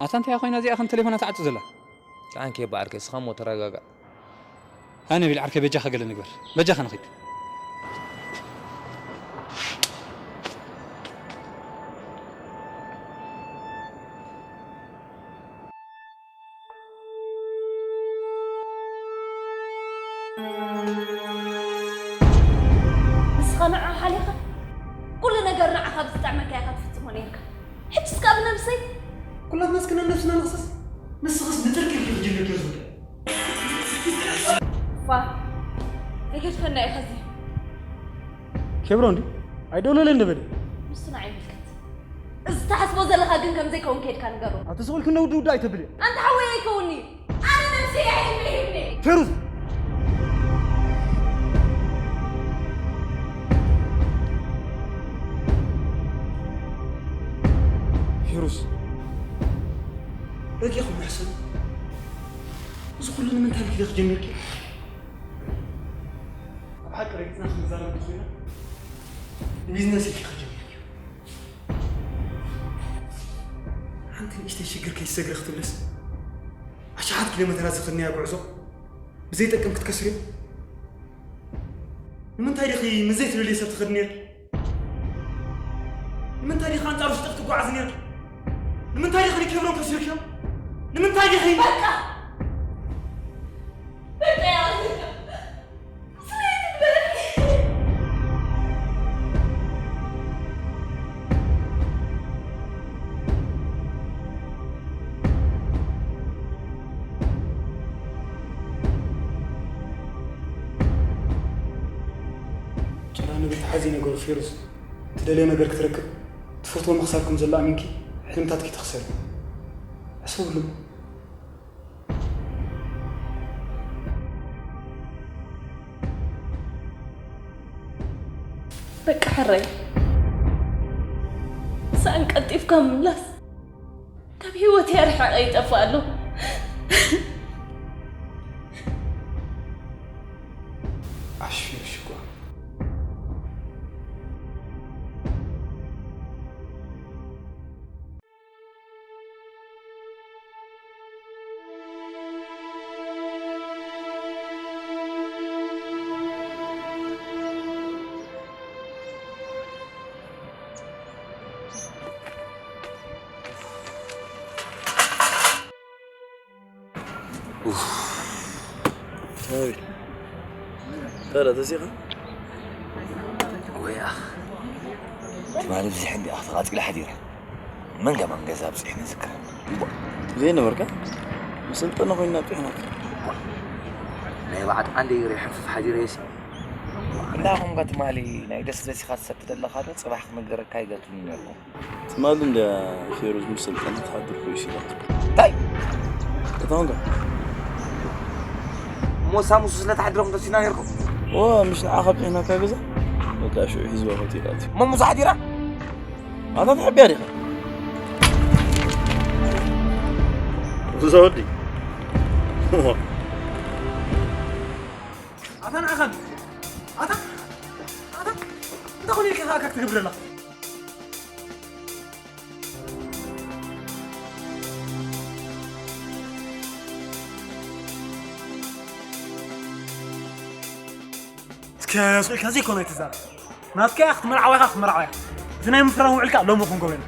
ኣታ እንታይ ኮይና እዚኣ ከም ቴሌፎና ትዓጽ ዘላ? ከዓንከ በዓርከ እስኻ እሞ ተረጋጋእ። ኣነ ቢል ዓርከ በጃኻ ገለ ንግበር። በጃኻ ንኺድ። ንስኻ ንዓ ሓሊኻ ኩሉ ነገር ንዓኻ ብዝጥዕመካ ኢኻ ትፍጽሞ ነይርካ። ሕጂ እስካ ብነብሰይ ኩላትና እስከ ነብስና ንኽሰስ። ንስኽስ ንጥርቂ ኢልኪ ክጅምር እዩ ዝብል። ፋ፣ ተገድፈና ኢኻ እዚ። ኬብሮን ድዩ? ኣይደውለለይ እንደ በለ። ንሱ ንዓይ ይምልከት። እዚ ትሓስቦ ዘለኻ ግን ከም ዘይከውን ከይድካ ንገሮ። ኣቲ ስቕ ኢልኪ እንደ ውድ ውድ ኣይተብልዮ። ኣንታ ሓወይ ኣይከውን'ዩ። ኣነ ነብሰይ እያ ሂበ ሂብኒ። ፌሩዝ! ፌሩዝ! ረጊኹም ሕሰብ። እዚ ኩሉ ንምንታይ ኢልኪ ዲኺ ጀሚርኪ? ኣብ ሓቂ ረጊጽና ክንዛረብ እንተኾይና፣ ንቢዝነስ ኢልኪ ኸጀሚርኪ። ሓንቲ ንእሽተይ ሽግር ከይሰግረ ክትብለስ፣ ኣሽሓት ኪሎ ሜተራት ዝኸድናዮ ጉዕዞ ብዘይጠቅም ክትከስርዮ? ንምንታይ ዲኺ ምስ ዘይትደልዮ ሰብ ትኸዲ ነይርኪ? ንምንታይ ዲኺ ኣንጻር ውሽጥኺ ትጓዓዚ ነይርኪ? ንምንታይ ዲኺ ንኬብሮን ከሲርክዮ? ንምንታይ ዲኺ? በቃ! በቃ ያዝልካ! ስለይ ትበል! ጭራ ንብል ተሓዚ ነገሩ ፌሩዝ፣ ትደልዮ ነገር ክትረክብ፣ ትፈትዎ ምኽሳር ከም ዘሎ ኣሚንኪ፣ ሕልምታትኪ ትኽሰሪ። ሕሰብሉ። በቃ ሕራይ። ሳእን ቀልጢፍካ ምምላስ ካብ ህይወት ኣርሒቐ ይጠፍእ ኣለኹ። ኣሽፊርሽ እኳ። ኡፍ። ኣቤት። ታዲያ ተሲኻ? ወይ ኣኽ። ትማሊ ብዝሒ እንዲኣ ተቓጺላ ሓዲራ። መን ከማን ገዛ ኣብጺሑ ንዝክር። ዘይነበርካ? መሰልጠኒ ኮይና ጥሒናት። ናይ ባዕድ ዓንደይ ገይረ ሕንፍፍ ሓዲረ የሲ። እንዳኹምካ ትማሊ ናይ ደስ ደሲኻ ትሰቲ ዘለኻ ዶ ጽባሕ ክንገረካ ኣይገርኩን ነርኩ። ትማሊ እንድያ ፌሩዝ ምስ ሰልጠነ ትሓድር ኮይሽ ኢላ። እንታይ? እታ ኾንካ? እሞ ሳሙሱ ስለ ትሓድረኹም ተሲና ነርኩም? ኦ፣ ምሽ ንዓኻ ብሒናካ ገዛ? በቃ ሽዑ ሒዝዋ ሆቴል ኣትዩ። እሞ ሙሳ ሓዲራ? ኣታ ትሕብያ ዲኻ? እዛ ወዲ። ኣታ ንዓኻ። ኣታ፣ ኣታ፣ እንታይ ኮነ ኢልካ ከኣ ካክ ትገብር ኣለኻ? እስከ ስቕ ኢልካ ዘይኮነ ኣይትዛረብ። ናትካ ኢኻ ክትመርዓዋ ኢኻ ክትመርዓዋ ኢኻ። እቲ ናይ ምፍራም ውዕልካ ሎሚ ክንገብሮ ኢና።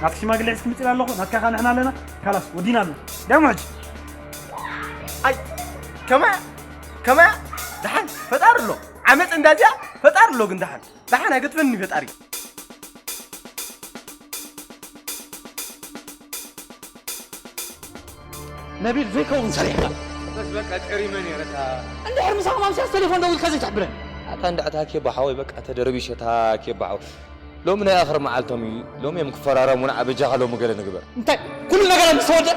ናትካ ሽማግለ ሒዝኪ መጺእ ኣለኹ፣ ናትካ ኢኻ ንሕና ኣለና። ካላስ ወዲና ኣለና። ደሞ ሕጂ። ኣይ፣ ከመይ፣ ከመይ፣ ደሓን ፈጣሪ ኣሎ። ዓመጽ እንዳዚኣ ፈጣሪ ኣሎ ግን ደሓን። ደሓን ኣይገድፈኒ ፈጣሪ። ነቢል ዘይከውን ሰሪሕካ። በስ በቃ ጨሪመ ነይረ እታ። እንድሕር ምሳኹም ኣምስያስ ቴሌፎን ደዊልካ ዘይትሕብረኒ። ኣታ እንዳ እታ ኬባ ሓወይ በቃ ተደርቢሸ እታ ኬባ ሓወይ። ሎሚ ናይ ኣኽሪ መዓልቶም እዩ። ሎሚ እዮም ክፈራረሙና። ኣበጃኻ ሎሚ ገለ ንግበር። እንታይ? ኩሉ ነገር ኣብ ምስ ተወልደ?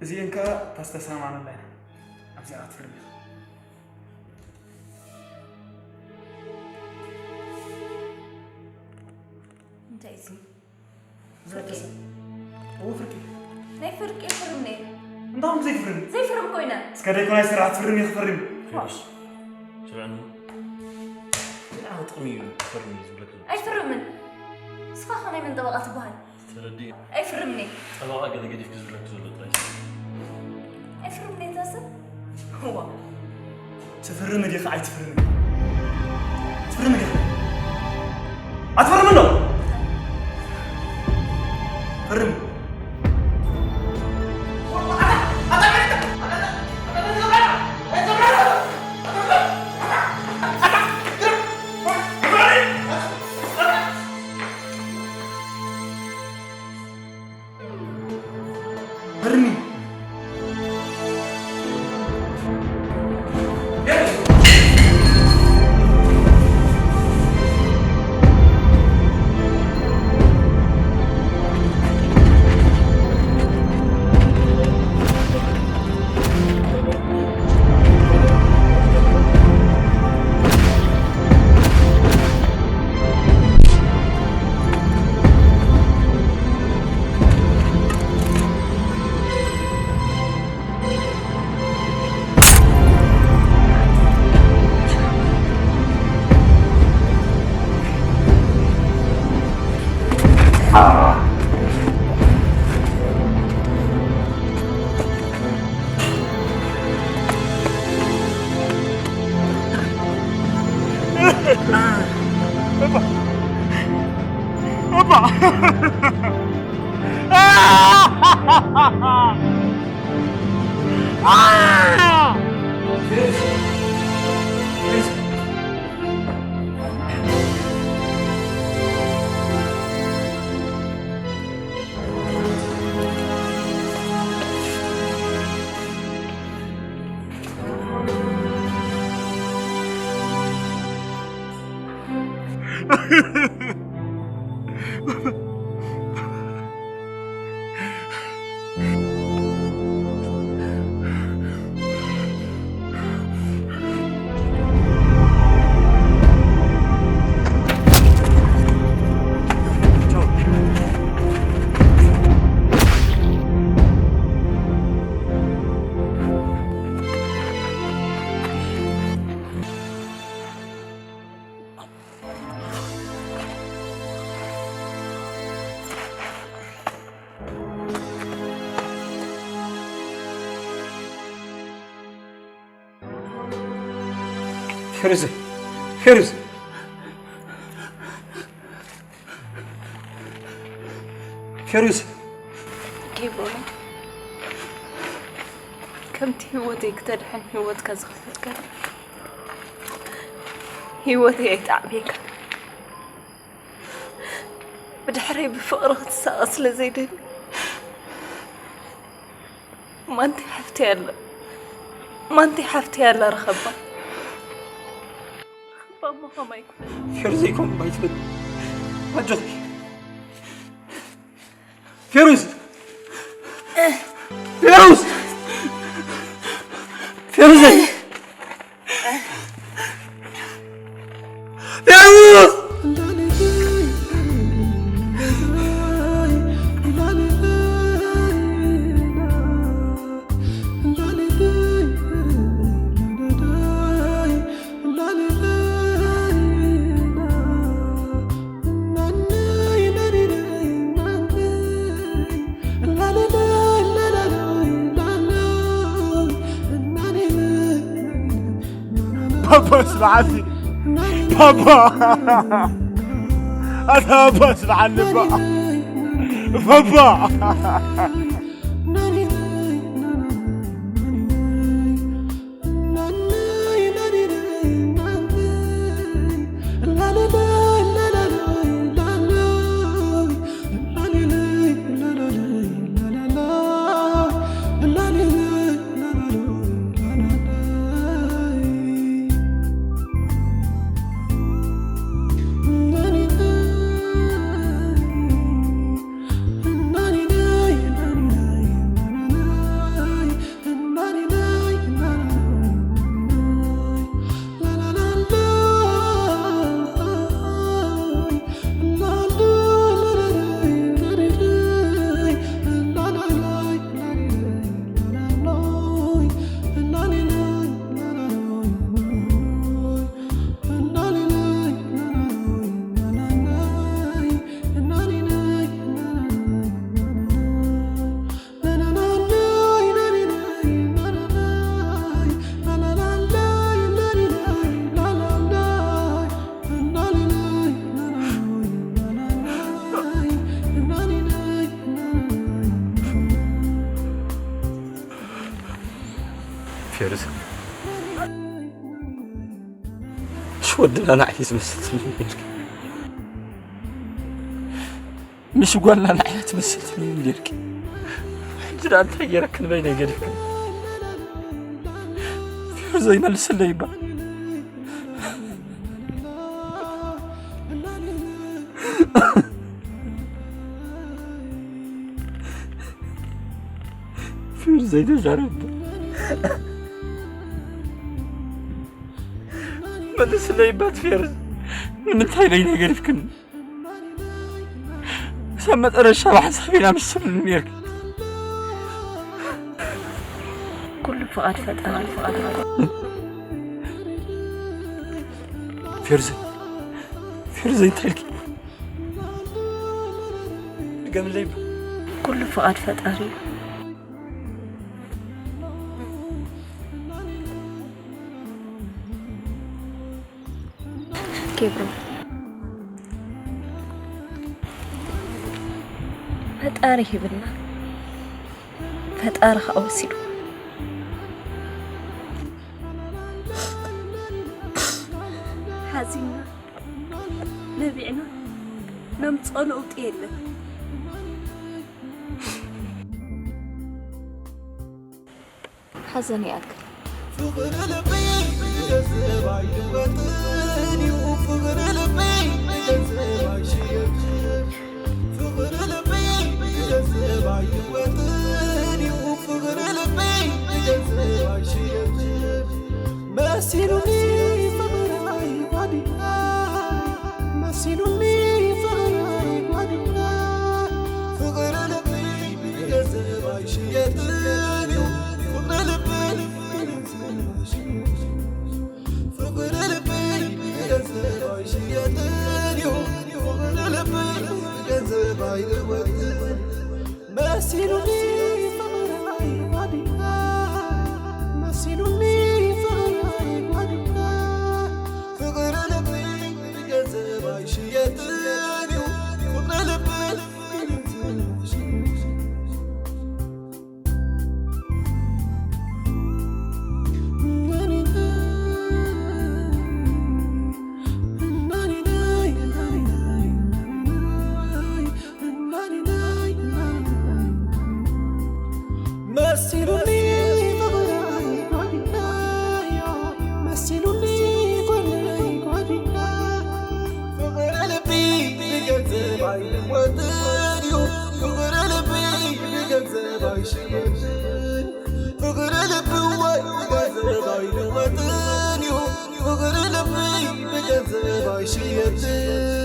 እዚኤን ከኣ እታ ዝተሰማማዕናላ ኢና። ኣብዚኣ ክትፍርም ኢኻ። እንታይ እዚ? ዘተሰ-፣ እዎ ፍርቂ። ናይ ፍርቂ ፍርም ነይሩ። እንታይ ዘይፍርም? ዘይፍርም ኮይነ። እስከ ደይኮን ኣይስራሕ ትፍርም እየ ክፍርም። ቴድሮስ፣ ስምዕኒ። እንታይ ዓይነት ጥቕሚ እዩ ክፈርም እዩ ዝብለኪ ዘሎ? ኣይፍርምን። ንስኻ ኸ ናይ መን ጠበቓ ትበሃል? ተረዲእ። ኣይፍርምን እየ። ጠበቓ ገለ ገዲፍኪ ዝብለኪ ዘሎ ጥራይ ስምዒ። ኣይፍርምን እየ እዛ ሰብ። እዋ። ትፍርም ዲኻ ኣይትፍርምን? ትፍርም ዲኻ? ኣትፍርምን ዶ? ፍርም። እርሚ። ፌሩዝ፣ ፌሩዝ፣ ፌሩዝ። ዲቦራ፣ ከምቲ ህይወተይ ክተድሕን ህይወትካ ዝኸፈልካኒ፣ ህይወተይ ኣይትዓብየካን። ብድሕረይ ብፍቕሪ ክትሳቐ ስለ ዘይደሊ፣ ማንቲ ሓፍተይ ኣላ፣ ማንቲ ሓፍተይ ኣላ፣ ርኸባ። ርኸባ እሞ ከማይ ክፈል። ፌሩዝ ዘይኮን ኣይትበል። ኣጆኺ። ፌሩዝ! ፌሩዝ! ፌሩዝ! ፌሩዝ! ባባ ስምዓኒ። ባባ። ኣታ ባባ ስምዓኒ እባ። ባባ። ርስ እሺ፣ ወድና ንዓይ ዝመስል ትብል ነርኪ። ምሽ ጓልና ንዓይ ትመስል ትብል ነርኪ። ሕጂ ደኣ እንታይ ገይረክን በይነይ ገዲፍክን? ፊሩ ዘይመልስለይ ይባ። ፊር ዘይተዛረብ። መልስለይ ባት ፌር። ንምንታይ በይነይ ገዲፍክን? ክሳብ መጠረሻ ብሓሳብ ኢና ምስ ትብልኒ ነርኪ። ኩሉ ፍቓድ ፈጣሪ። ፌርዘይ፣ ፌርዘይ እንታይ ኢልኪ? ድገምለይ። ኩሉ ፍቓድ ፈጣሪ እዩ። ኬብሮ፣ ፈጣሪ ሂብና፣ ፈጣሪ ኸኣ ወሲዱ። ሓዚንና፣ ነቢዕና፣ ነምጾ ለውጢ የለን። ሓዘን ይኣክል። ፍቕሪ ልበይ ብገንዘብ ኣይልወጥን እዩ። ፍቕሪ ልበይ ብገንዘብ ኣይሽየጥን። ፍቕሪ ልበይ ብገንዘብ ኣይልወጥን እዩ። ፍቕሪ ልበይ ብገንዘብ ኣይሽየጥን። መሲሉኒ ፍቕራይ ጓዲና፣ መሲሉኒ ፍቕራይ ጓዲና። ፍቕሪ ልበይ ብገንዘብ ኣይሽየጥን እዩ። ፍቕሪ ልበይ ብገንዘብ ኣይሽየጥን። ፍቕሪ ልበይ ብገንዘብ ኣይሽየጥን እዩ። ፍቕሪ ልበይ ብገንዘብ ኣይልወጥን። መሲሉኒ ፍቕራይ ጓዲና፣ መሲሉኒ ፍቕራይ ጓዲና። ፍቕሪ ልበይ ብገንዘብ ኣይሽየጥን እዩ። ፍቕሪ ልበይ መሲሉኒ ፍቕራይ ጓዲናዮ፣ መሲሉኒ ፍቕራይ ጓዲና። ፍቕሪ ልቢ ብገንዘብ ኣይልወጥን እዩ። ፍቕሪ ልቢ ብገንዘብ ኣይሽየጥን። ፍቕሪ ልቢ ወይ ብገንዘብ ኣይልወጥን እዩ። ፍቕሪ ልቢ ብገንዘብ ኣይሽየጥን።